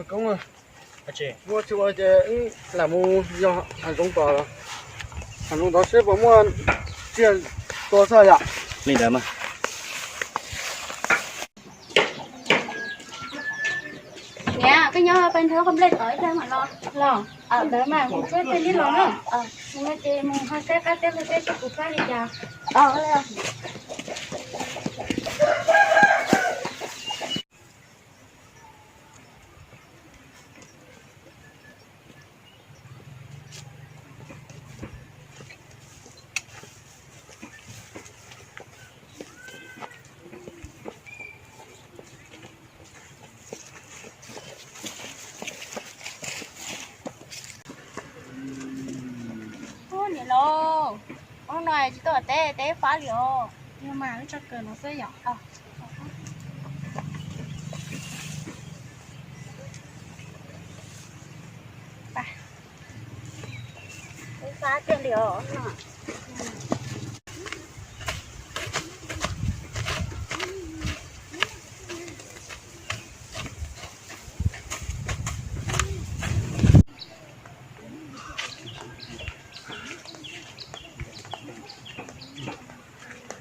Koob, muaj tsis ua ces wb lam mus yos hav zoov tod, hav zoov tod seb puas muaj tsiaj tua xwb yom. Li ntawd mas. Niam, koj nyob pab nrog qhov nplej tod ib pliag mam los. Los, ntawd mas kuv tshuab ib pliag los na. Mus no ces mus ho saib qab teb lug teb seb kuv pab li cas. Ub, niam laus, hnub no tsis tuaj teb, teb fab li os. Yog mas, wb tso kawm no xwb yom. Wb fab tiag li os.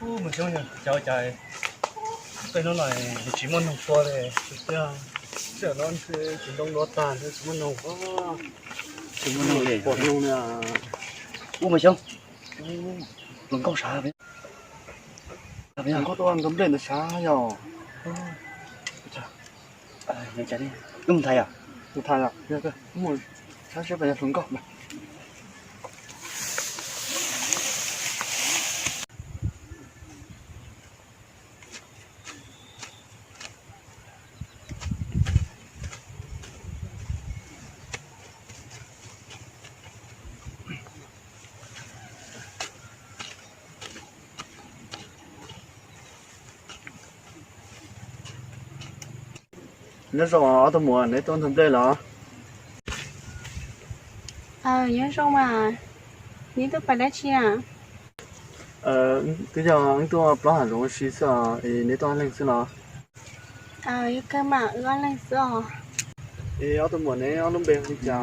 Ub, mas xyoob yog cov cas, tej hnub no tsis muaj noog tua li, tiag, sij hawm no tsis ntoo dua tag, tsis muaj noog, tsis muaj noog li, pom noog li. Ub, mas xyoob, hluas nkauj sav, hluas nkauj tuaj nrog nplej ntawd sav yog. Wb mus thaiv yom, mus thaiv yom, mus saib seb puas yog hluas nkauj. Nyob zoo ob tug muam, neb tuaj nrog nplej los? Aws, nyob zoo mas, neb tuaj pab dab tsi na? Twb yog wb tuaj plob hav zoov ua si xwb os, es neb tuaj ob leeg xwb los? Aws, kawg mas, wb ob leeg xwb os. Es ob tug muam, neb ob lub npe hu li cas?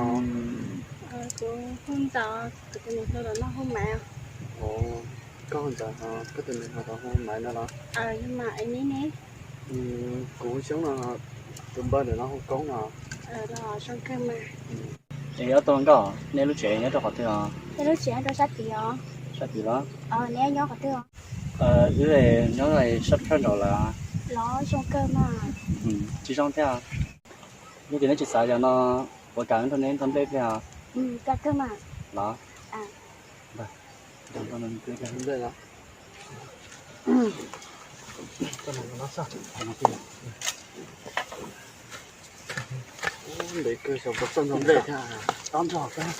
Kuv hu Ntxawm, kuv tus niam hluas los noj hu Maiv. Koj hu Ntxawm, koj tus niam hluas los hu Maiv no los? Aws, yog mas, es neb ne? Kuv hu Xyoob no, tus npawg ntawm no hu Koob no. Zoo kawg mas. Es ob tug nkauj, nej lub tsev nyob rau qhov twg os? Peb lub tsev nyob rau sab tid os. Sab tid los? Neb nyob qhov twg os? Wb nyob sab sab nraud lawm. Los zoo kawg mas. Tsis zoo thiab. Yog tias neb tsis xav yog no, kuv kam nrog neb nrog nplej pliag os. Los. Ntev kawg xyov puas txawj nrog nplej thiab, tob nrog kawg.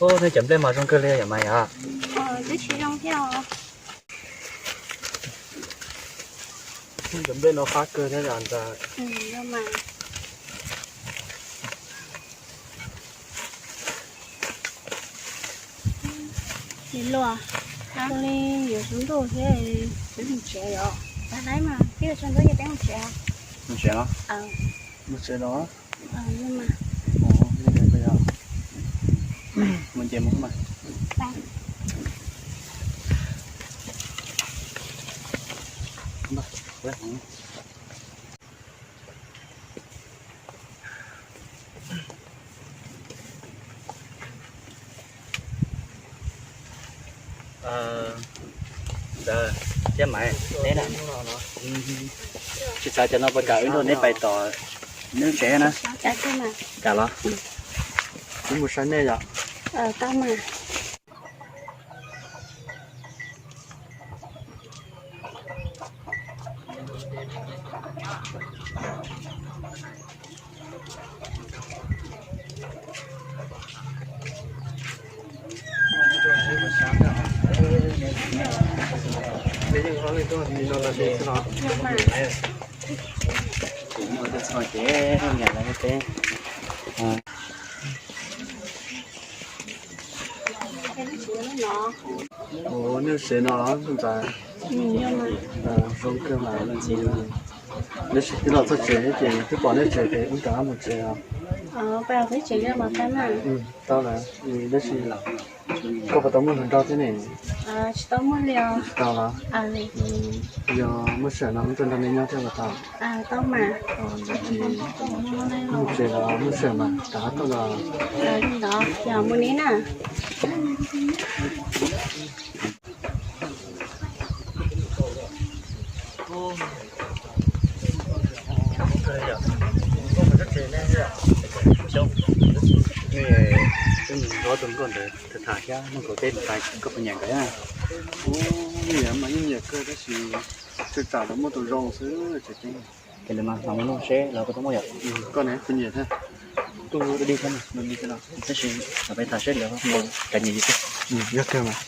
Ub, nej cov nplej mas zoo kawg li yom mas yom. Twb tsis zoo thiab os. Cov nplej no fab kawg thiab yom Ntxawm. Niam hluas, zoo li yuav tsaus ntuj thiab, peb mus tsev os. Tag laib mas, twb yuav tsaus ntuj ces peb mus tsev os. Mus tsev los? Mus tsev los? Mus ces mus mas. Ntxawm thiab Maiv, neb na, tsis xav cov no puas kam wb nrog neb pais tom neb lub tsev na? Kam los? Wb mus saib nej yom. Ua nej tsev no los Ntxawm? Zoo kawg mas. Tab sis twb los txog tsev ces twb pom nej tsev ces wb rov qab mus tsev os. Tau lawm, tab sis koj puas tau muaj hluas nraug thiab ne? Tsis tau los? Yog muaj sij hawm no wb tuaj nrog nej nyob thiab puas tau? Mus tsev los muaj sij hawm mas rov qab tuaj los. Tus nkauj ntawd tham thiab muaj kaum teb mus tas koj puas nyiam nkawd? Nyiam mas yeej nyiam kawg tab sis tsam lawv muaj tus zoo xwb. Ces lawv mas los mus nug seb lawv puas tau muaj yom. Koj ne puas nyiam thiab? Kuj dig thiab, tab sis los peb tham seb lawv puas nyiam yus. Yog kawg mas.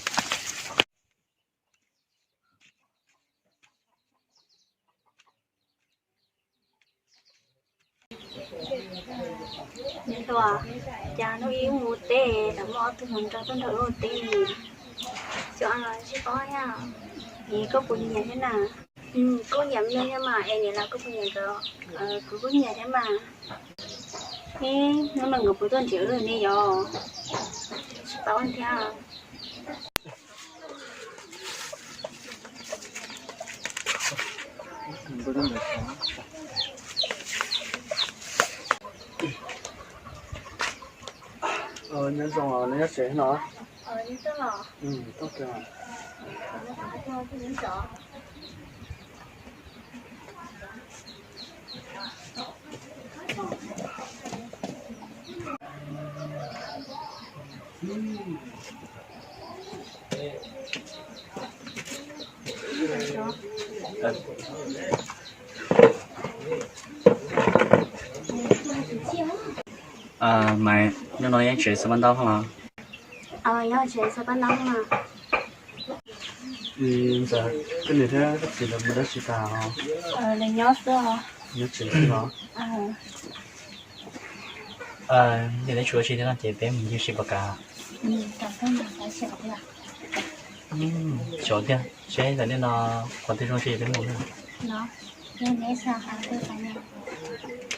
Niam hluas, cas hnub ib wb mus teb los muaj ob tug hluas nraug tuaj nrog wb ua teb li. Cov no tsis paub thiab. Es koj puas nyiam thiab na? Kuj nyiam me nyuam thiab mas, es niam laus koj puas nyiam nkawd? Kuv kuj nyiam thiab mas. Ib hnub no nkawd puas tuaj nrhiav wb ne yom? Tsis paub thiab. Nyob zoo, nyob tsev no. Maiv, hnub no yeej tsev xav paj ntaub los? Yog tsev xav paj ntaub mas. Ntxawm, koj niam thiab koj txiv lawv mus dab tsi tas? Lawv nyob xwb os. Nyob tsev xwb los? Yog neb tsis ua tsi thiab no ces peb mus ncig si puas kam? Xyov tiag, seb ntawm nej no qhov twg zoo tsis peb mus na.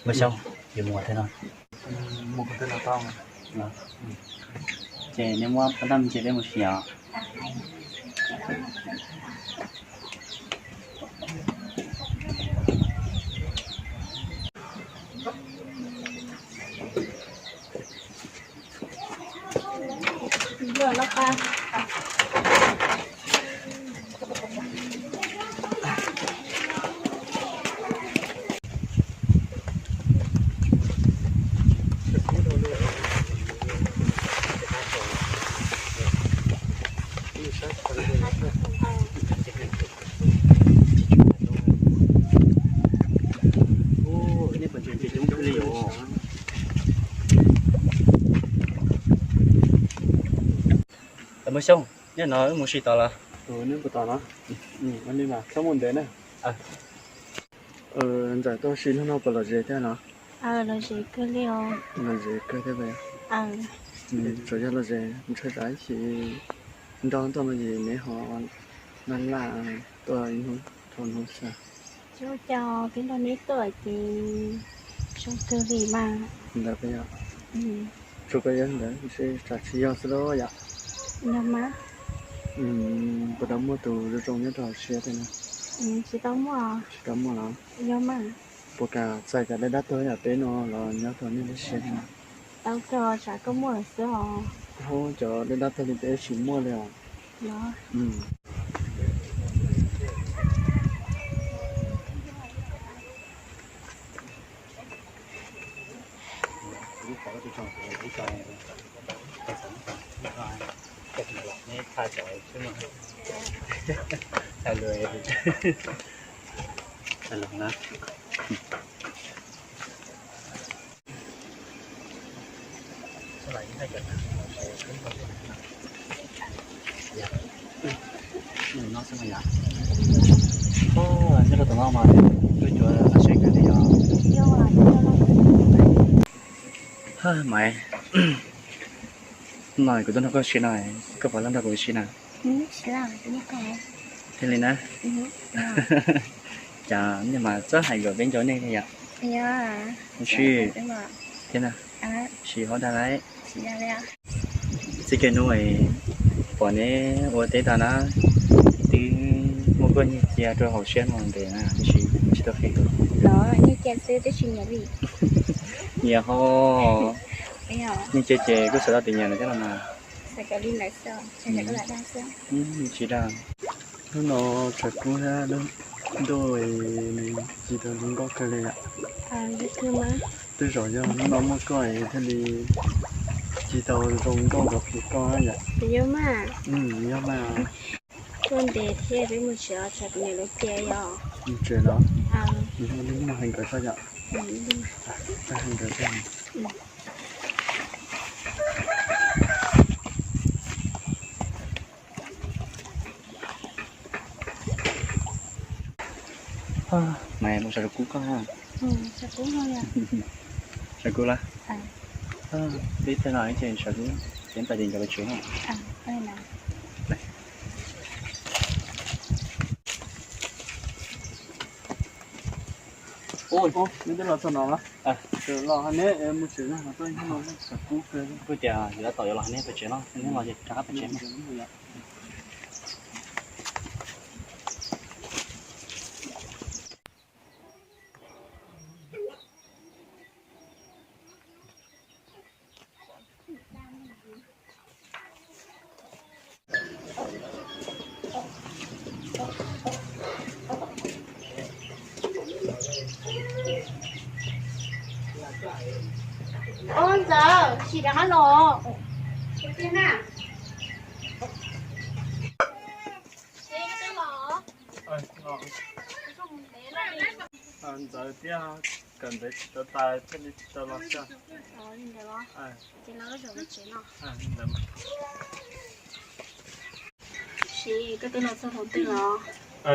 Mus xyov, yuav mus qhov twg no. Ces nej muab paj ntaub me ntsis peb mus si os. Mus xyov, nyob no wb mus si tod los? Neb mus tod no. Txhob mus ntev na. Ntxawm, tuaj si hnub no puas lom zem thiab no? Lom zem kawg li os. Lom zem kawg thiab. Tsuas yog lom zem ntshai tsam ib chim nrog tuaj no ces neb ho laj laj tuaj ib hnub dhau hnub xwb. Tsis ua cas, peb nrog neb tuaj ces zoo kawg li mas. Ntawd peb yog, tsuas koj yog ntawd ntshe tsam tsis yog xwb lauj yom. Yog mas. Puas tau muaj tus zoo zoo nyob rau hauv siab thiab no? Tsis tau muaj. Tsis tau muaj los? Yog mas. Puas kam txais cov dab dab tuag yam peb no los nyob rau nej lub siab thiab no? Tau kawg, tsam koj muaj lawm xwb os. Cov dab dab tuag li peb tsis muaj li os. Nyob rau tom no mas tus cuav laj sev kawg li yog. Maiv, no kuv tuaj nrog koj si no, koj puas laj nrog kuv si na? Thiaj li na. Cas nej mas txawj hais nkawm peb ncaub nej thiab yom? Sim thiab na, sim hauv dag lawm. Txij kiag hnub pom neb ua teb tag na, twb muaj koj nyiag cia rau hauv siab no ntev na, tab sis tsis tau qhia. Nyiag ho, nyiag cia ces kuj xav tau tias nyiam lawm thiab los mas. Tsis dag. Hnub no tshav kub thiab ntuj, nws ci tau zoo nkauj kawg li yom. Tej zaum yog hnub no muaj koj es thiaj li ci tau zoo nkauj nkaus li koj yom. Yog mas. Tuaj ntev thiab peb mus tsev os, tsam kuv niam lawv cia yom. Mus tsev los? Mus hais nkawd tso yom. Hais nkawd tso. Mas mus sawv kub koj. Sawv kub lawm. Peb tag no ces sawv kub, ces pais tim nkawd pais tsev no. Neb twb los txog no los? Los neb mus tsev na, sawv kub kawg. Kuv tias yuav tau yuav los neb pais tsev no, neb los rov qab pais tsev. Ntxawm, sim rov qab los. Ntxawm thiab, kawm ntawv tsis tau tas thiaj li tsis tau los xwb.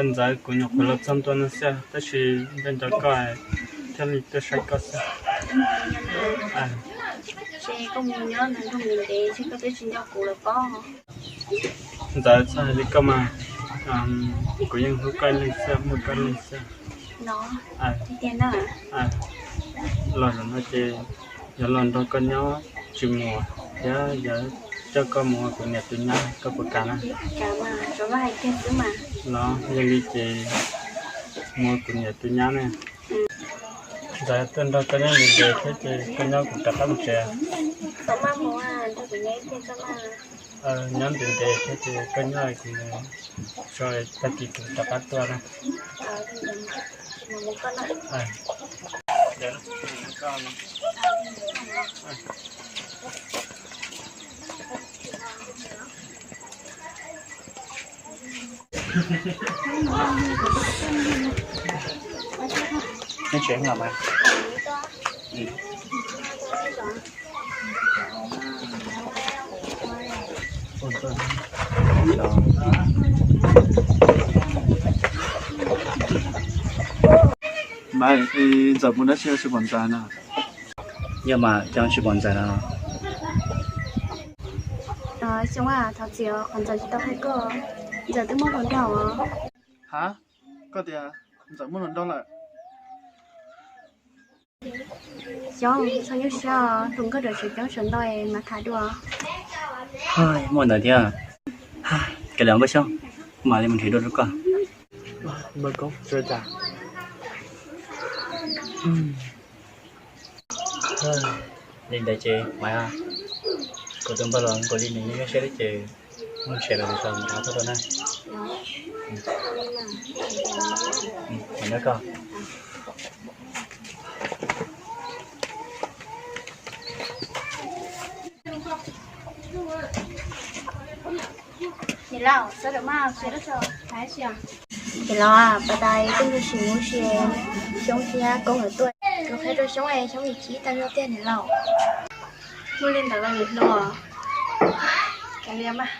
Ntxawm, kuv nyuam qhuav los txog ntua no xwb tab sis nco nco koj thiaj li tuaj saib koj xwb. Ntxawm, txhob hais li koj mas, kuv yeej hlub koj ib leeg xwb, muaj koj ib leeg xwb. Los zaum no ces yuav los nrog koj nyob tsis mus thiab yuav coj koj mus ua kuv niam tus nyab, koj puas kam na? Los yog li ces mus ua kuv niam tus nyab na. Ntxawm, tuaj nrog koj nyob ntev ntev thiab ces koj nyob kuv rov qab mus tsev. Nyob ntev ntev thiab ces koj nyob kuv mus tso, tag kis kuv rov qab tuaj na. Neb tsev los mas. Mas Ntxawm mus dab tsi tsis pom Ntxawm na? Yog mas cas tsis pom Ntxawm na? Xyoo, thov txim qhov Ntxawm tsis tau hais koj, Ntxawm twb muaj hluas nraug os. Ha, koj tias Ntxawm muaj hluas nraug lawm? Xyoo, txhob nyuaj siab, hluas nkauj coob tseem coob, sawv ntau mas tham dua. Muaj ntawd thiab. Kav liam Npawg Xyooj, kuv mam li mus nrhiav dua rau koj. Li ntawd ces mas kuv tus npawg los nkaus li nws nyuaj siab thiab ces mus tsev lawm, kuv tau mus rau na. Nyob koj. Niam laus, pas tas tej ntug sim mus si, Xyoob thiab Koob nkawd tuaj, kuv qhia rau Xyoob es Xyoob nim chim tag zog tiag niam laus. Muaj li ntawd los niam hluas, kav liam mas.